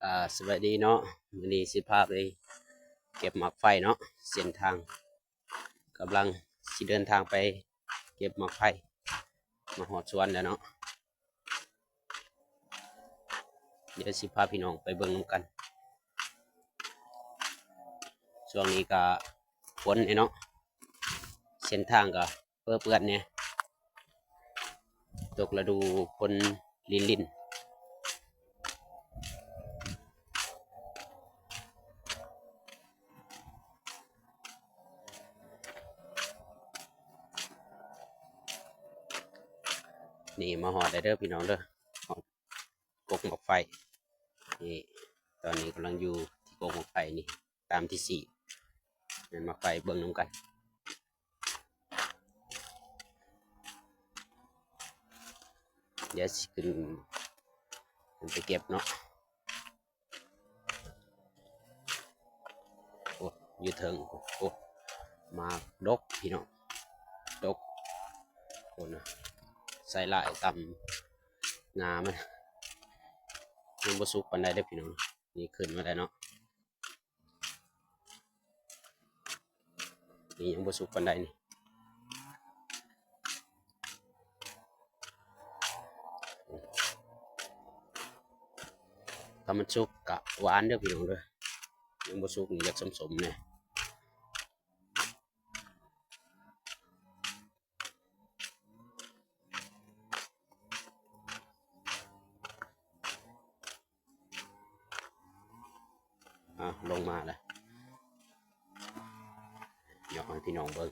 ອ່າ ສະບາຍດີເນາະ, ມື້ນີ້ຊິພາໄປເກັບໝາກໄຟເນາະ. ເສັ້ນທາງ ກຳລັງຊິເດີນທາງໄປເກັບໝາກໄຟ ມາຮອດສວນແລ້ວເນາະ. ດຽວຊິພາພີ່ນ້ອງໄປເບິ່ງນຳກັນ. ຊ່ວງນີ້ກະຝົນແດ່ເນາະ, ເສັ້ນທາງກະເປິເປື້ອນແດ່, ຕົກລະດູຝົນລິນໆ. ນີ້ມາຮອດແລ້ວເດີພີ່ນ້ອງເດີ, ຮອດກົກໝາກໄຟນີ້. ຕອນນີ້ກຳລັງຢູ່ທີ່ກົກໝາກໄຟນີ້ ຕາມທີ່ຊີ້ ແມ່ນໝາກໄຟ, ເບິ່ງນຳກັນ. ດຽວຊິຂຶ້ນ ຂຶ້ນໄປເກັບເນາະ. ໂອ້ ຢູ່ເທິງ ໂອ້ ໝາກດົກພີ່ນ້ອງ, ດົກ. ໂອ້ນະ ໃສ່ຫຼາຍຕຳງາມັນ, ຍັງບໍ່ສຸກປານໃດເດີພີ່ນ້ອງ. ນີ້ຂຶ້ນມາແລ້ວເນາະ, ນີ້ຍັງບໍ່ສຸກປານໃດນີ້. ຖ້າມັນສຸກກະຫວານເດີພີ່ນ້ອງເດີ, ຍັງບໍ່ສຸກນີ້ຢາກສົ້ມໆແດ່. ອ່າ ລົງມາແລ້ວ, ຢາກໃຫ້ພີ່ນ້ອງເບິ່ງ.